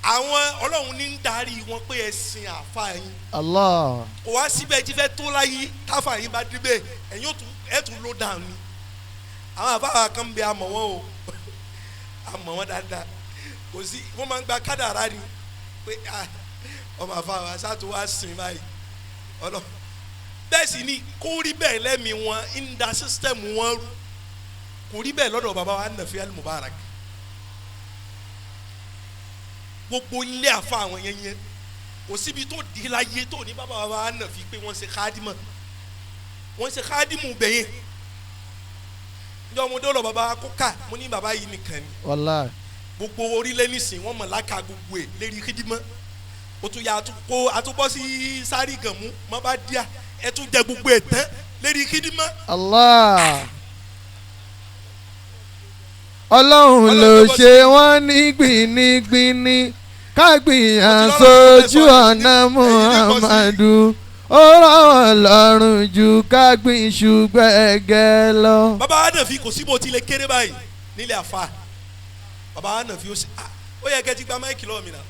Àwọn Ọlọ́run ní ń darí wọn pé ẹ sin àfa yín. Allah. Kò wá síbẹ̀ tí fẹ́ tó láyé káfa yín bá débẹ̀ ẹ̀yin ó tún ẹ̀ tún ló dàn ní. Àwọn àfáà kan bẹ àmọ̀ wọn o, àmọ̀ wọn dáadáa, kò sí wọ́n máa ń gba kádàrá ni pé ọmọ àfáà wa ṣáàtú wá sìn báyìí ọlọ́. Bẹ́ẹ̀ sì ni kó rí bẹ́ẹ̀ lẹ́mìí wọn ń da sísítẹ́ẹ̀mù wọn rú, kò rí bẹ́ẹ̀ lọ́dọ̀ bàbá wa Nàfi Al-Mubarak. Gbogbo ilé àfa àwọn yẹn yẹn kò síbi tó di láyé tó ní bàbá wa Nàfi pé wọ́n ṣe kádìmọ̀, wọ́n ṣe kádìmù bẹ̀yẹn. Njọ́ mo dé lọ bàbá kóká, mo ní bàbá yìí nìkan ni. Wàláhì. Gbogbo orílẹ̀ nísìn wọ́n mọ̀ láka gbogbo ẹ̀ lérí kídìmọ̀. O tún yà kó àtúbọ̀ sí sáré gànmú mọ́ bá díà ẹ tún jẹ gbogbo ẹ̀ tán lérí kídìmọ̀. Allah. Ọlọ́run ló ṣe wọ́n ní gbìnìgbìnì, kágbìyàn sójú ọ̀nà Muhammadu, ó rọ̀ wọ́n lọ́rùn ju kágbìn iṣu gbẹ̀gẹ̀ lọ. Bàbá Nàfi kò sí bó tilẹ̀ kéré báyìí nílé àfa. Bàbá Nàfi ó sì ó yẹ kẹ́ ti gba máìkì lọ́wọ́ mi náà.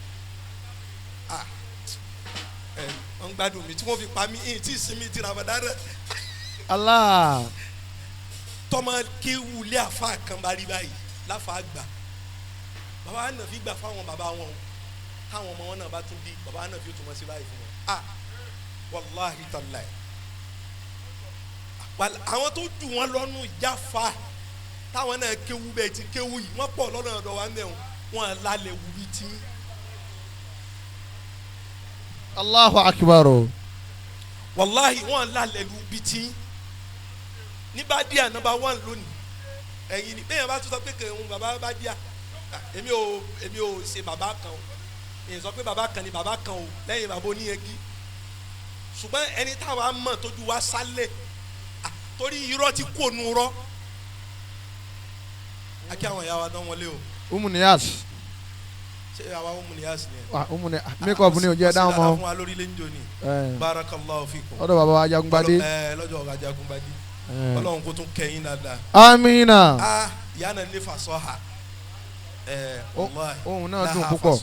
Ẹ ń gbádùn mi tí wọ́n fi pa mí tí ìsinmi ti Ramadan rẹ̀. Allah. Tọ́mọ kéwù lé àfa kan bá rí báyìí láfa gbà. Bàbá Nàfi gbà fáwọn bàbá wọn o, táwọn ọmọ wọn náà bá tún di bàbá Nàfi ó tún mọ sí báyìí fún wọn. Wàláhi tàláì. Àwọn tó jù wọn lọ́nu ìjáfa táwọn náà kéwù bẹ́ẹ̀ ti kéwù yìí wọ́n pọ̀ lọ́nà ọ̀dọ̀ wa mẹ́wọ̀n wọn lálẹ́ wù bí tí. Allahu akbar. Wàláhi wọn lálẹ́ wù bí tí. Ní Bádíà nọ́mbà 1 lónìí ẹ̀yin ni bẹ́ẹ̀ bá tún sọ pé kẹ̀hún bàbá Bádíà, èmi ò ṣe bàbá kan o. Èyí sọ pé bàbá kan ni bàbá kan o lẹ́yìn bàbá oníyegi ṣùgbọ́n ẹni táwa mọ̀ tójú wa sálẹ̀ torí irọ́ ti kú ònú rọ́ akí àwọn ìyá wa dán wọlé o. Umu Niyas. Ṣé àwa Umu Niyas ni ẹ. Wa Umu Niyas make up ni o jẹ dáhùn mọ. Ọ̀sẹ̀ fún wa lórí lẹ́njọ́ ni. Barakallahu fikum. Ọ̀dọ̀ bàbá wa Ajagungbadé. Lọ́jọ́ ọ̀gá Ajagungbadé. Ọlọ́run kò tún kẹ́yìn dáadáa. Amina. Ìyá náà ní fasọ́ha. Ohun náà dùn púpọ̀.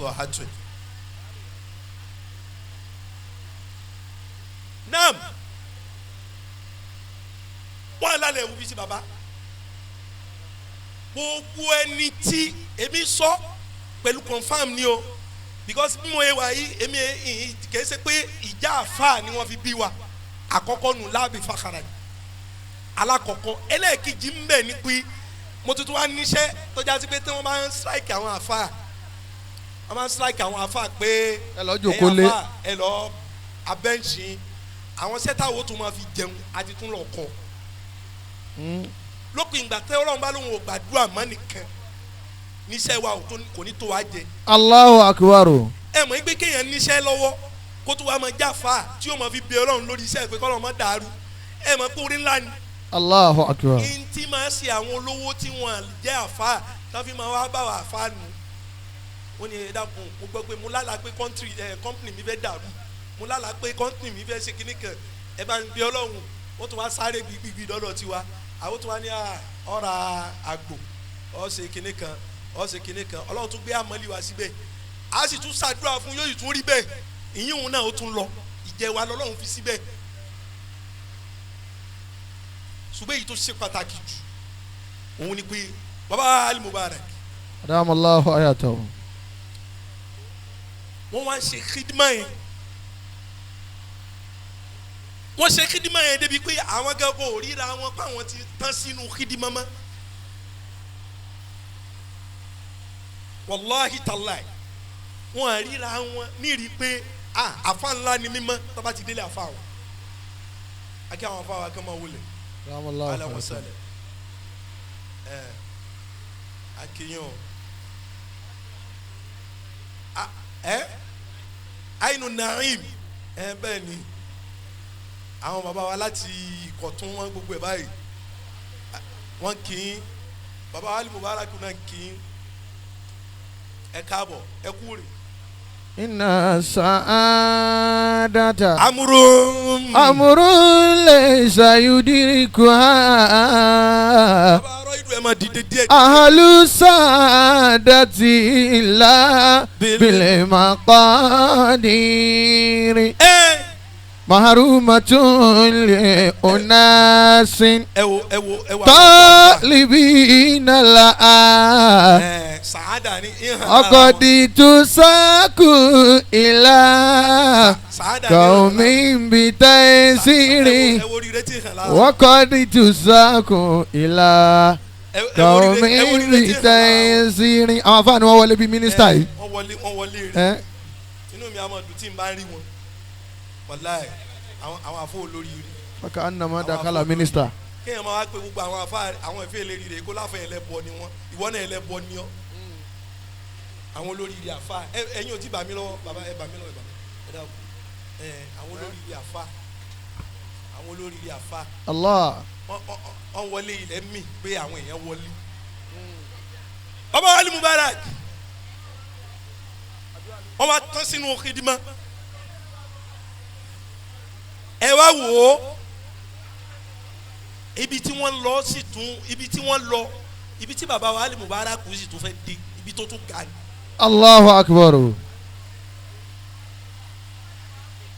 Naam. Wọ́n lálẹ́ ìwúbi sí baba. Gbogbo ẹni tí èmi sọ pẹ̀lú confam ni o because bí mo wà yìí èmi kìí ṣe pé ìjà àfa ni wọ́n fi bí wa àkọ́kọ́ nù láàbì fàkàrà alákọ̀ọ́kọ́ ẹlẹ́ẹ̀kejì ń bẹ̀ ni pé mo tuntun wá níṣẹ́ tọ́já sí pé tí wọ́n bá ń strike àwọn àfa wọ́n bá ń strike àwọn àfa pé ẹ lọ jókòó lé ẹ lọ abẹ́ǹṣin àwọn sẹ́tà wo tún máa fi jẹun àti tún lọ kọ́ lópin ìgbà tẹ Ọlọ́run bá lóun ò gbàdúrà mọ́ nìkan níṣẹ́ wa kò ní tó wa jẹ. Allahu akbar. Ẹ mọ̀ pé kéèyàn níṣẹ́ lọ́wọ́ kó tó wa máa jáfa tí yóò máa fi bẹ Ọlọ́run lórí iṣẹ́ pé kọ́lọ́run má dàrú ẹ mọ̀ pé orí ńlá ni. Allahu akbar. N tí máa ṣe àwọn olówó tí wọ́n jẹ́ àfa tó fi máa wá bá wa àfa nù. Ó ní ẹ dákun mo gbọ́ pé mo lálàá pé kọ́ńtìrì mi fẹ́ dàrú mo lálàá pé kọ́ńtìrì mi fẹ́ ṣe kíní kan ẹ bá ń bẹ Ọlọ́run ó tún wá sáré gbígbí dọ́dọ̀ tiwa àwọn tó wá ní ọ̀rà àgbò ọ̀sẹ̀ kìnìún kan ọ̀sẹ̀ kìnìún kan Ọlọ́run tún gbé àmọ́lé wa síbẹ̀ a sì tún ṣàdúrà fún yóò sì tún rí bẹ́ẹ̀ ìyíhun náà ó tún lọ ìjẹ wa lọ́lọ́run fi síbẹ̀ ṣùgbọ́n èyí tó ṣe pàtàkì jù òun ni pé baba Ali Mubarak adamallahu ayatahu wọ́n wá ń ṣe khidma yẹn wọ́n ṣe khidima yẹn débi pé àwọn gẹ́gẹ́ ò ríra wọn pé àwọn ti tán sínú khidima mọ́ wàláhi tàláì wọ́n ríra wọn nírí pé àfa ńlá ni mímọ́ tó bá ti délé àfa wọn akí àwọn afa wa kàn máa wọlé aláwọ̀ sálẹ̀ ẹ̀ akínyàn ẹ̀ àyínú naim ẹ̀ bẹ́ẹ̀ ni àwọn bàbá wa láti Ìkọ̀tún wọn gbogbo ẹ̀ báyìí wọn kì í bàbá wa Ali Mubarak náà kì í ẹ káàbọ̀ ẹ kú rè. Inna sa'adata amúrò amúrò laysa yudirikuha bàbá arọ ìlú ẹ máa dìde díẹ̀. ahlu sa'adati illa bil maqadiri. Maharumatun li unasin ẹ wo ẹ wo ẹ wo. Talibina la sàádà ni ọkọ̀dì tusaku ila kaumin bitaisiri ẹ wo rire tí hàn lára. ọkọ̀dì tusaku ila kaumin bitaisiri. Àwọn afáàní wọn wọlé bíi mínísítà yìí. Wọ́n wọlé wọ́n wọlé rẹ inú mi àmọ́ dùn tí n bá ń rí wọn wàláì àwọn afọ olórí rí. Faka anamọ dakala mínísítà. Kéèyàn máa wá pé gbogbo àwọn afá àwọn ìfẹ́ ìlérí rẹ̀ kó láfẹ́ ẹlẹ́bọ ni wọ́n ìwọ náà ẹlẹ́bọ ni ọ́ àwọn olórí rí afá ẹ̀yin ò tí bà mí lọ́wọ́ bàbá ẹ bà mí lọ́wọ́ ẹ bà mí ẹ dàkú ẹ àwọn olórí rí afá àwọn olórí rí afá. Allah. Wọ́n wọlé ilẹ̀ mì pé àwọn èèyàn wọlé. Bàbá Ali Mubarak wọ́n wá tán sínú khidima ẹ wá wò ó ibi tí wọ́n lọ sì tún ibi tí wọ́n lọ ibi tí bàbá wa Ali Mubarak sì tún fẹ́ dé ibi tó tún ga ni. Allahu akbar.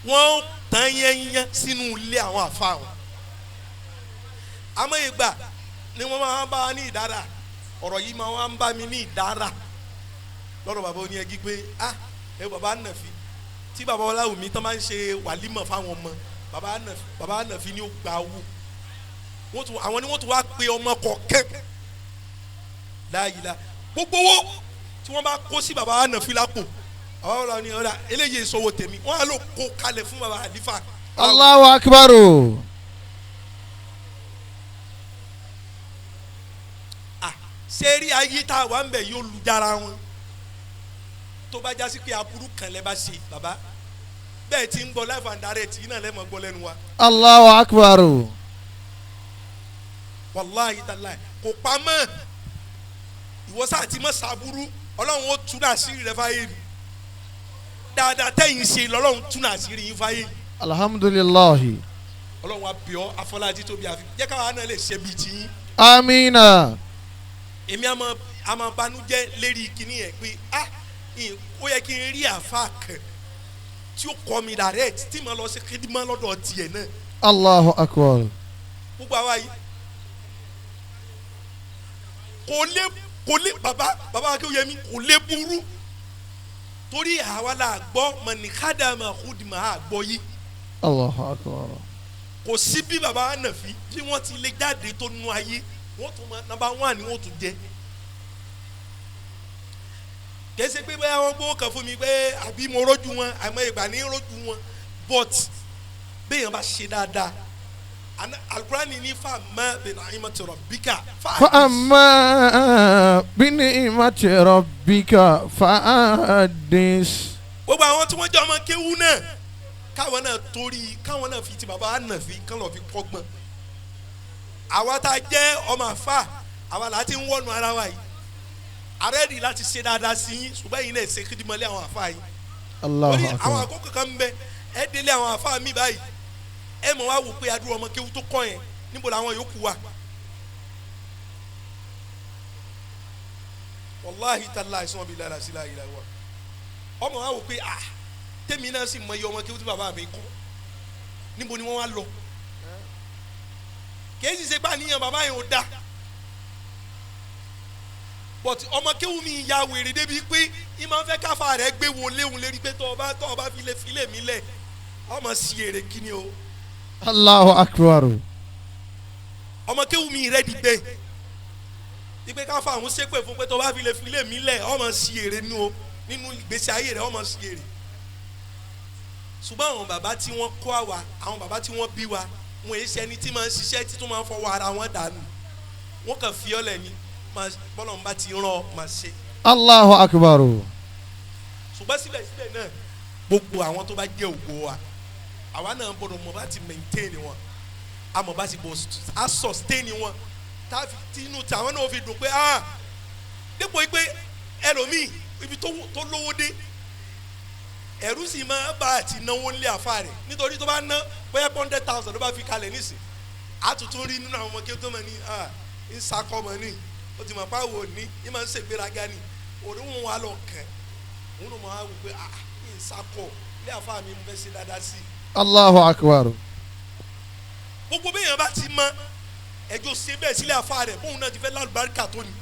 Wọ́n tán yẹ́nyẹ́ sínú ilé àwọn àfa wọn àmọ́ ìgbà ni wọ́n máa ń bá wa ní ìdára ọ̀rọ̀ yìí máa ń bá mi ní ìdára lọ́rọ̀ bàbá oníyẹgí pé ah ẹ bàbá Nàfi tí bàbá Ọláwùmí tán máa ń ṣe wàlímọ̀ fáwọn ọmọ bàbá Nàfi ni ó gba owó wọ́n tún àwọn ni wọ́n tún wá pe ọmọ kọ̀ọ̀kẹ́ láàyè la gbogbo owó tí wọ́n bá kó sí bàbá Nàfi lápò bàbá Ọláwùmí ni ọ̀dà eléyìí ìṣòwò tèmi wọ́n á lò kó kalẹ̀ fún bàbá Àlífà. Allahu akbar. Sẹ́rí ayé tá a wà ń bẹ̀ yóò lu jára wọn. Tó bá jásí pé aburú kan lẹ́ bá ṣe bàbá bẹ́ẹ̀ tí ń gbọ́ life and direct yìí náà lẹ́mọ̀ gbọ́ lẹ́nu wa. Allahu akbar. Wàláhi tàláhi kò pamọ́ ìwọ sáà ti mọ̀ sàbúrú ọlọ́run ó tún àṣírí rẹ fáyé rí dáadáa tẹ́yìn ṣe lọ́lọ́run tún àṣírí yín fáyé. Alhamdulillahi. Ọlọ́run wa bẹ̀ ọ́ afọlájí tóbi àfi jẹ́ káwa náà lè ṣe bíi tiyín. Amina. Èmi àmọ́ banújẹ́ lérí kinní yẹn pé ah ó yẹ kí n rí àfa kan tí ó kọ́ mi direct tí mo lọ sí kídímọ́ lọ́dọ̀ tiẹ̀ náà. Allahu akbar. Gbogbo àwa yìí kò lè bàbá Akéwìyẹmí kò lè burú torí àwa la gbọ́ mọ̀nìkádàmà kúdìmọ̀ àgbọ̀ yìí. Allahu akbar. Kò sí bí bàbá Nàfi bí wọ́n ti lè jáde tó nu ayé wọ́n tún mọ nọ́mbà 1 ni wọ́n tún jẹ́. Kì í ṣe pé bóyá wọ́n gbówó kan fún mi pé àbí mo rójú wọn àmọ́ ìgbà ní rójú wọn but béèyàn bá ṣe dáadáa Alukurani ní fàmà bìnnìmọ̀tì rọ̀bíkà. Fàmà bìnnìmọ̀tì rọ̀bíkà fàdís. Gbogbo àwọn tí wọ́n jẹ́ ọmọ kéwú náà káwọn náà torí káwọn náà fi ti bàbá Nàfi kán lọ́ọ́ fi kọ́gbọ́n. Àwa tá a jẹ́ ọmọ àfà àwa là á ti ń wọ́nu ara wa yìí. Ààrẹ rí láti ṣe dáadáa sí yín ṣùgbọ́n ẹ̀yin náà ṣe kídìmọ́lé àwọn àfà yìí. Allahu Torí akbar. àwọn àkókò kan ń bẹ ẹ délé àwọn àfà mi báyìí ẹ mọ̀ wá wò pé adúrò ọmọ kéwú tó kọ́ yẹn níbo làwọn yòókù wà. Wàláhi tàlá ìsúnmọ́ bíi lára sí láyé láwà ọmọ wa wò pé ah tèmi náà sì mọ iye ọmọ kéwú tí bàbá mi kọ́ níbo ni wọ́n wá lọ. Kìí sì ṣe pé àníyàn bàbá yẹn ò da but ọmọ kéwú mi ya wèrè débi pé ìmọ̀ fẹ́ káfa rẹ̀ gbé wo léwu lérí pé tọ́ ọba filẹ̀ mi lẹ̀ ọmọ sí èrè kíni o. Allahu akbar. Ọmọ kéwú mi rẹ dìgbẹ́ ìpè káfa àwọn ṣépè fún pé tọ́ ọba filẹ̀ mi lẹ̀ ọmọ sí èrè nínú o nínú ìgbésí ayé rẹ̀ ọmọ sí èrè. Ṣùgbọ́n àwọn bàbá tí wọ́n kọ́ àwa àwọn bàbá tí wọ́n bí wa wọn èyí ṣe ẹni tí máa ń ṣiṣẹ́ tí tó máa ń fọwọ́ ara wọn dànù wọn kàn fi ọ́ lẹ̀ ni bọ́lọ̀ ń bá ti rán ọ máa ṣe. Allahu akbar. Ṣùgbọ́n síbẹ̀síbẹ̀ náà gbogbo àwọn tó bá jẹ́ ògo wa àwa náà gbọ́dọ̀ mọ̀ bá ti maintain wọn a mọ̀ bá ti bọ̀ a sustain wọn tínú tí àwọn náà fi dùn pé ah dípò pé ẹlòmíì ibi tó lówó dé ẹ̀rú sì máa bá àti náwó nílé àfa rẹ̀ nítorí tó bá ná bóyá 100,000 ló bá fi kalẹ̀ nísìn àtúntún rí nínú àwọn ọmọ kí ó tó mọ̀ ní ah ń sakọ́ mọ̀ ní ó ti mọ̀ pé àwọn òní ní máa ń ṣègbéraga ni òun wà lọ kàn òun ló máa wò pé ah ń sakọ́ ilé àfa mi mo fẹ́ ṣe dáadáa sí i. Allahu akbar. Gbogbo bẹ́ẹ̀ yẹn bá ti mọ ẹjọ́ ṣe bẹ́ẹ̀ sílé àfa rẹ̀ bóun náà ti fẹ́ lálùbáríkà tó ni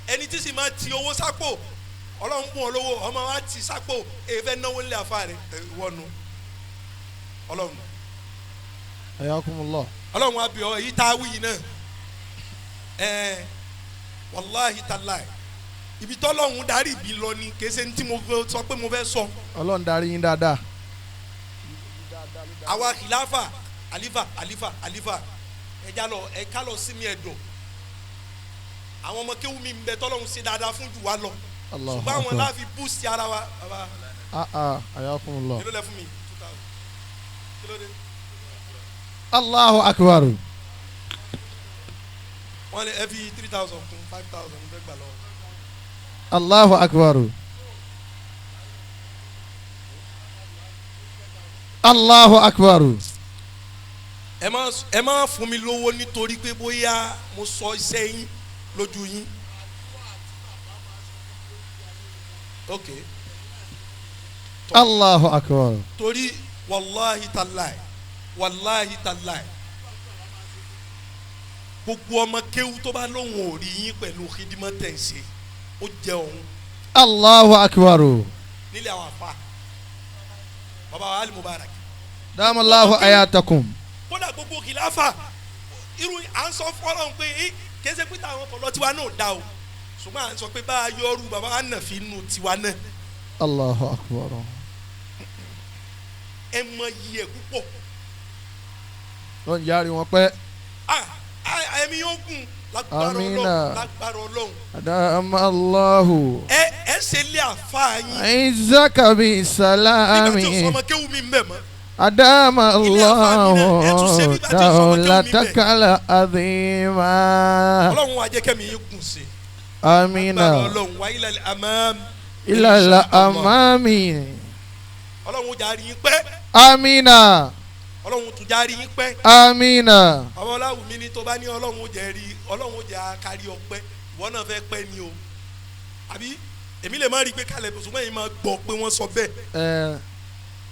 ẹni tí sì máa ti owó sápò ọlọ́run bùn ọ lówó ọmọ wa ti sápò èyí fẹ́ náwó nílé àfa rẹ̀ wọnú ọlọ́run. Ayakumullah. Ọlọ́run wa bẹ̀ ọ́ èyí tá a wí yìí náà ẹ̀ẹ́n wàláhi tàláì ibi tọ́lọ́run darí ibi lọ ni kì í ṣe ní tí mo sọ pé mo fẹ́ sọ. Ọlọ́run darí yín dáadáa. Àwa kìláfà àlífà àlífà àlífà ẹja lọ ẹka lọ sí mi ẹ̀dọ̀ àwọn ọmọ kéwú mi ń bẹ tọ́lọ́run ṣe dáadáa fún jù wá lọ. Ṣùgbọ́n àwọn láfi boost ara wa baba. Ayakumullah. Èló lẹ fún mi 2,000 kí ló dé. Allahu akbar. Wọ́n lè fi 3,000 kún 5,000 ní fẹ́ gbà lọ́wọ́. Allahu akbar. Allahu akbar. Ẹ má fún mi lówó nítorí pé bóyá mo sọ iṣẹ́ yín lójú yín. Ok. Allahu akbar. Torí wàláhi tàláì wàláhi tàláì gbogbo ọmọ kéwú tó bá lóun ò rí yín pẹ̀lú xidimọ́ tẹ̀ ń ṣe ó jẹ òun. Allahu akbar. Nílẹ̀ àwọn afa baba wa Ali Mubarak. Dáàmúláhu ayatakum. Kódà gbogbo kìláfà irú à ń sọ fọlọ́n pé kìí ṣe pé táwọn ọpọlọ tiwa náà dá o ṣùgbọ́n à ń sọ pé bá a yọrù baba wa nà fi nù tiwa náà. Allahu akbar. Ẹ mọ iye púpọ̀. Lọ́n yára wọn pẹ́. Ẹ̀mí yóò gùn lágbára Ọlọ́run lágbára Ọlọ́run. Adamallahu. Ẹ ṣe lé àfa yín. Àìsàkà bí sàlámì. Nígbà tí o sọ ọmọ kéwù mi ń bẹ̀ mọ́. Adama Allahu dawlatakal azima. Ọlọ́run wa jẹ́ kẹ́mi yín kùn sí. Amina. Agbára Ọlọ́run wa ilal amam. Ilal amami. Ọlọ́run jàre yín pẹ́. Amina. Ọlọ́run tún jàre yín pẹ́. Amina. Àwọn ọláwùmí ni tó bá ní Ọlọ́run jẹ́ rí Ọlọ́run jẹ́ akárí ọpẹ́ ìwọ náà fẹ́ pẹ́ ni o. Àbí èmi lè má rí i pé kalẹ̀ ṣùgbọ́n èyí máa gbọ́ pé wọ́n sọ bẹ́ẹ̀. Ẹ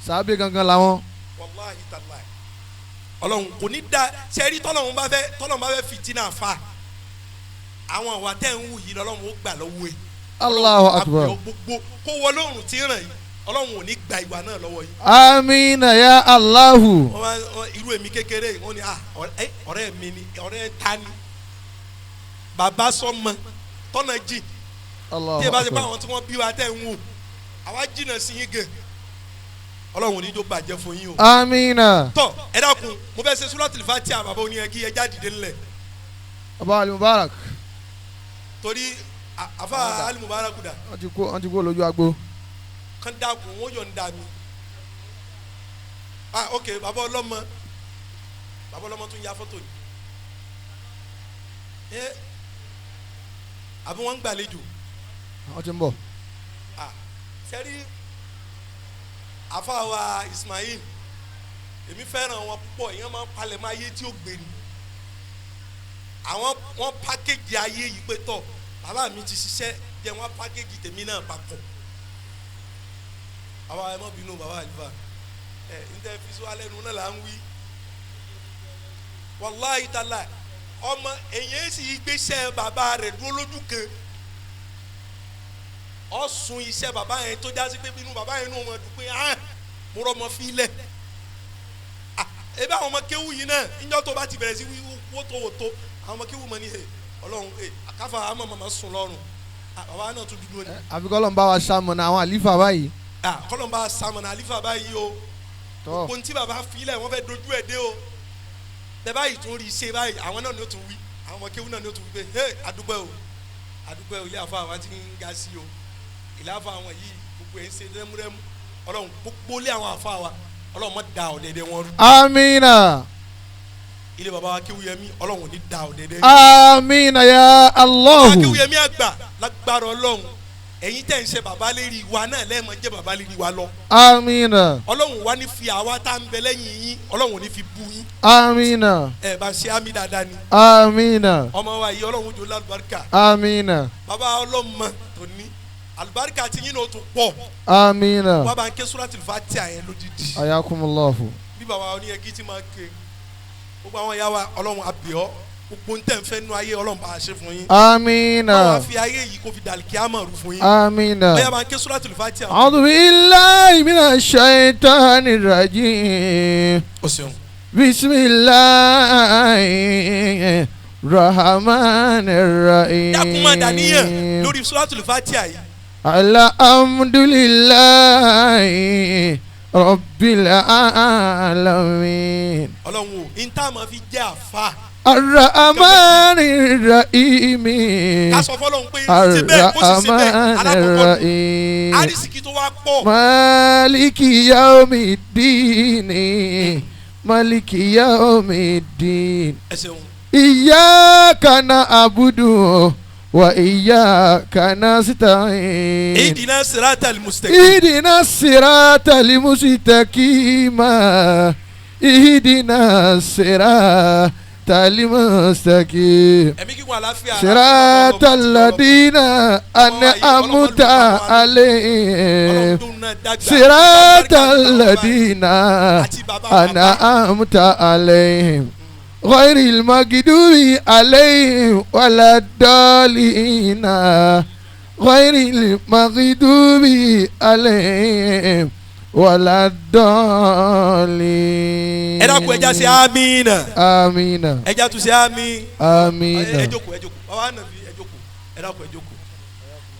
sàábì gangan làwọn. Wàláhì tàláhì. Ọlọ́run kò ní da sẹ́rí tọ́lọ́run bá fẹ́ tọ́lọ́run bá fẹ́ fìtínà fa àwọn àwa tẹ́ ń wù yìí lọ́lọ́run ó gbà lọ́wọ́ ẹ̀. Allahu akbar. Gbogbo kó wọ lóòrùn tí ń ràn yìí Ọlọ́run ò ní gba ìwà náà lọ́wọ́ yìí. Amina ya Allahu. Wọ́n máa irú èmi kékeré yìí wọ́n ní ọ̀rẹ́ mi ni ọ̀rẹ́ ta ni bàbá sọmọ tọ́nà jì tí ẹ bá ti bá àwọn tí wọ́n bí wa tẹ́ ń wò àwa jìnnà sí yín gan. Ọlọ́run ò ní jó bàjẹ́ fún yín o. Amina. Tọ́ ẹ dákun mo fẹ́ ṣe Suratul Fatiha bàbá oníyẹn kí ẹ jáde ńlẹ̀. Bàbá Al-Mubarak. Torí àfa Al-Mubarak dà. Wọ́n ti kó lójú agbo. Kan dákun wọ́n yọ̀ ń dà mí. Ah ok bàbá ọlọ́mọ tún ya fọ́tò ni. Ẹ àbí wọ́n ń gbàlejò. Wọ́n ti ń bọ̀. Ah sẹ́rí àfa wa Ismail èmi fẹ́ràn wọn púpọ̀ èèyàn máa ń palẹ̀ mọ́ ayé tí ó gbé ni. Àwọn wọn pákéjì ayé yìí pé tọ̀ bàbá mi ti ṣiṣẹ́ jẹ́ wọn pákéjì tèmi náà papọ̀. Àwa ẹ má bínú bàbá àlùfà ẹ ntẹ fi sọ alẹ́ nu náà là ń wí. Wàláhì tàlà ọmọ èyàn sì gbéṣẹ́ bàbá rẹ̀ dúró lójú kan. Ọ̀sùn iṣẹ́ bàbá yẹn tó jásí pé inú bàbá yẹn nù ọmọ dùn pé ah mo rọ ọmọ fi lẹ̀. Ebi àwọn ọmọ kéwù yìí náà níjọ́ tó bá ti bẹ̀rẹ̀ sí wótòwótò àwọn ọmọ kéwù mọ̀ ní ẹ Ọlọ́run ẹ àkáfà àmọ́ màmá sùn lọ́rùn bàbá náà tún dúró ni. Àfi kọ́lọ́n bá wa sàmọ̀nà àwọn àlífà báyìí. Kọ́lọ́n bá wa sàmọ̀nà àlífà báyìí o. Gbogbo ntí bàbá fi lẹ̀ wọ́n fẹ́ dojú ẹ̀ dé o. Bẹ́ẹ̀ báyìí tún rí iṣẹ́ báyìí àwọn náà ni ó tún wí àwọn ọmọ kéwù náà ni ó tún wí pé hey àdúpẹ́ o àdúpẹ́ o ilé àfa àwọn ti ń ga sí o ilé àfa àwọn yìí gbogbo ẹ̀ ń ṣe rẹ́múrẹ́mú Ọlọ́run gbogbo lé àwọn àfa wa Ọlọ́run má da ọ̀dẹ̀dẹ̀ wọn rú. Amina. Ilé baba wa Kéwúyẹmí Ọlọ́run ò ní da ọ̀dẹ̀dẹ̀ rú. Amina ya Allahu. Baba Kéwúyẹmí àgbà lágbára Ọlọ́run ẹ̀yin tẹ̀ ń ṣe baba lérí wa náà lẹ́ẹ̀mọ́ jẹ́ baba lérí wa lọ. Amina. Ọlọ́run wa ní fi àwa tá ń bẹ lẹ́yìn yín Ọlọ́run ò ní fi bú yín. Amina. Ẹ bá ṣe àmì dáadáa ni. Amina. Ọmọ wa yìí Ọlọ́run jò lálùbáríkà. Amina. Baba ọlọ́mọ tó ní àlùbáríkà tí yín náà tún pọ̀. Amina. Wọ́n bá ń ké Suratul Fatiha yẹn lódìdí. Ayakumullahu. Bí baba oníyẹgí ti máa ké gbogbo àwọn ìyá wa Ọlọ́run àbíọ́ gbogbo ń tẹ̀ ń fẹ́ nu ayé Ọlọ́run bá a ṣe fún yín. Amina. Báwa fi ayé yìí kó fi dàlí kíámà rú fún yín. Amina. Bóyá bá ń ké Suratul Fatiha. A'udhu billahi minash shaitanir rajim. O ṣeun. Bismillahir rahmanir rahim. Dákun máa dàníyàn lórí Suratul Fatiha yìí. Alhamdulillahi rabbil alamin. Ọlọ́run o, n tá ma fi jẹ́ àfa. Ar-Rahmanir Rahim. Ká sọ fọlọ́run pé ṣe bẹ́ẹ̀ kó sì ṣe bẹ́ẹ̀ alákọ̀ọ́kọ́ Ar-Rahmanir arísìkí tó wá pọ̀. Maliki yawmiddin. Maliki yawmiddin. Ẹ ṣeun. Iyyaka na'budu wa iyyaka nasta'in. Ihdina siratal mustaqim. Ihdina siratal mustaqim. Ihdina siratal mustaqim. Ẹ̀mí kíkún àlàáfíà. Siratal ladina an'amta alayhim. Siratal ladina an'amta alayhim. Ghayril maghdubi alayhim waladdallin. Ghayril maghdubi alayhim waladdallin. Ẹ dákun ẹja ṣe amina. Amina. Ẹja tún ṣe àmín. Amina. Ẹ jókòó ẹ jókòó bàbá ànàbí ẹ jókòó ẹ dákun ẹ jókòó.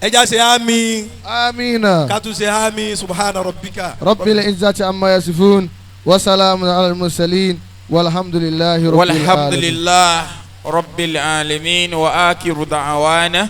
Ẹja ṣe àmín. Amina. Ká tún ṣe àmín subhana rabbika. Rabbil izzati amma yasifun wa salamun alal mursalin walhamdulillahi rabbil alamin. Walhamdulillahi rabbil alamin wa akiru da'wana.